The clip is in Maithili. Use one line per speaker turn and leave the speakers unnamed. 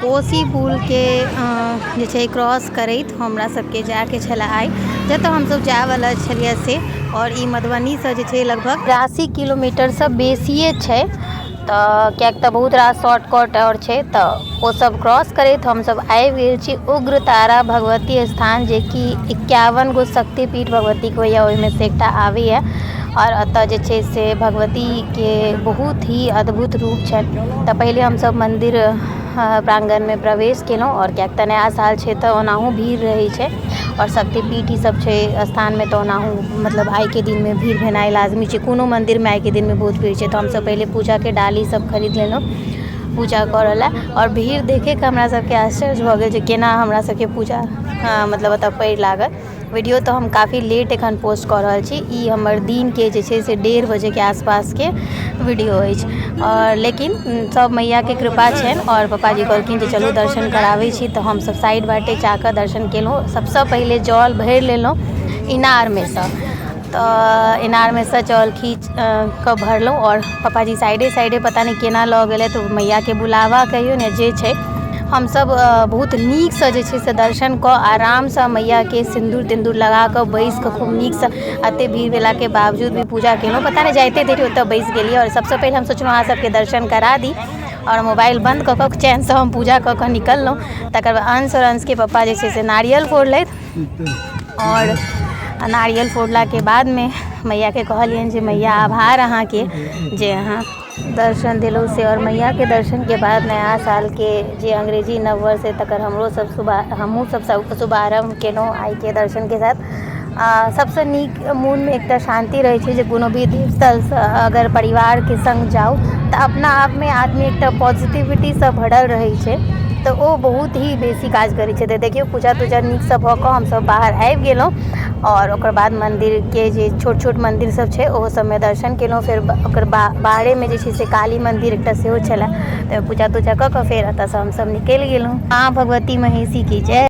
कोसी पुलके जे छै क्रॉस करैत हमरा सबके जायके छलै आइ, जतऽ हमसब जायवला छलियै से। आओर ई मधुबनीसँ जे छै लगभग 82 किलोमीटरसँ बेसिए छै, तऽ किएक तऽ बहुत रास शॉर्टकट आओर छै, तऽ ओ सब क्रॉस करैत हमसब आबि गेल छी उग्रतारा भगवती स्थान, जेकि 51 गो शक्तिपीठ भगवतीके होइए, ओहिमे से एकटा आबैए। आओर एतऽ जे छै से भगवतीके बहुत ही अद्भुत रूप छनि। तऽ पहिले हमसब मन्दिर प्राङ्गणमे प्रवेश केलहुँ, आओर किएक तऽ नया साल छै तऽ ओनाहु भीड़ रहै छै, आओर शक्तिपीठ ई सब छै स्थानमे, तऽ ओनाहु मतलब आइके दिनमे भीड़ भेनाइ लाजमी छै। कोनो मन्दिरमे आइके दिनमे बहुत भीड़ छै। तऽ हमसब पहिले पूजाके डाली सब खरीद लेलहुँ पूजा करऽ लए। आओर भीड़ देखिके हमरा सबके आश्चर्य भऽ गेल जे केना हमरा सबके पूजा मतलब ओतऽ परि लागत। वीडियो तऽ हम काफी लेट एखन पोस्ट कऽ रहल छी, ई हमर दिनके जे छै से 1:30 बजेके आसपासके वीडियो अछि। आओर लेकिन सब मैयाके कृपा छनि, आओर पप्पाजी कहलखिन जे चलू दर्शन कराबै छी, तऽ हमसब साइड बाटे जाकऽ दर्शन केलहुँ। सबसँ पहिले जल भरि लेलहुँ इनारमे सँ, तऽ इनारमे सँ जल खींच कऽ भरलहुँ, आओर पप्पाजी साइडे साइडे पता नहि केना लऽ गेलथि। मैयाके बुलावा कहियौ ने जे छै, हमसब बहुत नीकसँ जे छै से दर्शन कऽ आरामसँ मैयाके सिन्दूर तिन्दूर लगाकऽ बैसिकऽ खूब नीकसँ एते भीड़ भेलाके बावजूद भी पूजा केलहुँ। पता नहि जाइते देरी ओतऽ बैसि गेलियै। आओर सबसँ पहिले हम सोचलहुँ अहाँ सबके दर्शन करा दी, आओर मोबाइल बन्द कऽ कऽ चैनसँ हम पूजा कऽ कऽ निकललहुँ। तकर बाद अंश आओर अंशके पप्पा जे छै से नारियल फोड़लथि, आओर नारियल फोड़लाके बादमे मैयाके कहलियनि जे मैया आभार अहाँके जे अहाँ दर्शन देलहुँ से। आओर मैयाके दर्शनके बाद नया सालके जे अंग्रेजी नववर्ष अइ तकर हमरो सब हमहूँ सब शुभारम्भ केलहुँ आइके दर्शनके साथ। सबसँ नीक मोनमे एकटा शान्ति रहै छै जे कोनो भी तीर्थ स्थलसँ अगर परिवारके सङ्ग जाउ तऽ अपना आपमे आदमी एकटा पॉजिटिविटीसँ भरल रहै छै, तऽ ओ बहुत ही बेसी काज करै छै। तऽ देखियौ पूजा तूजा नीकसँ भऽ कऽ हमसब बाहर आबि गेलहुँ, आओर ओकर बाद मन्दिरके जे छोट छोट मन्दिर सब छै ओहो सबमे दर्शन केलहुँ। फेर ओकर बाहरेमे जे छै से काली मन्दिर एकटा सेहो छलै, तऽ पूजा तूजा कऽ कऽ फेर एतऽसँ हमसब निकलि गेलहुँ। माँ भगवती महिषी की जय।